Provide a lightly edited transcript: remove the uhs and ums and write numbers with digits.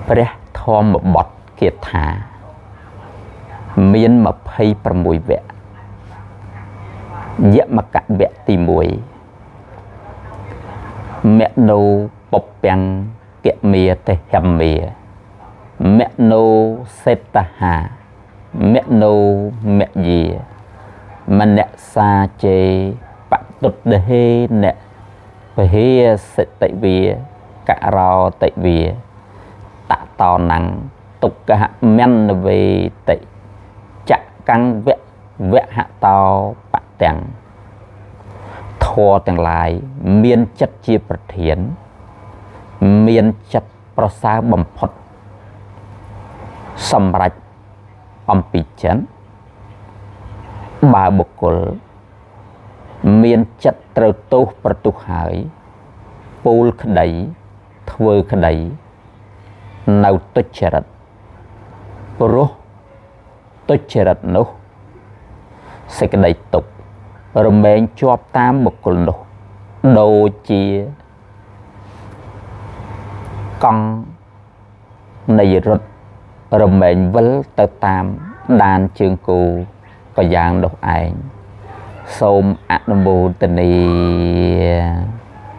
ព្រះធម្មបទគាថាមាន26វគ្គយមកវគ្គទី1មនោពពាំងគមាតិហមាមនោសេតហាមនោមយាមនសាជេបតុដហេនពហេសិតិវាករោតិវាតតោនੰទុក្ខមនវេតិចកੰវៈវហតោបទាំងធរទាំងឡាយមានចិត្តជាប្រធានមានចិត្តប្រសើរបំផុតសម្រាប់អំពីចិត្តបើបុគ្គលមានចិត្តត្រូវទោសប្រទុះហើយពូលក្តីធ្វើក្តីនៅទុច្ចរិតព្រោះទុច្ចរិតនោះសេចក្តីទុក្ខរមែងជាប់តាមបុគ្គលនោះដូចជាកង់នៃរត់រមែងវិលទៅតាមដានជើងគោក៏យ៉ាងនោះឯងសូមអនុមោទនា។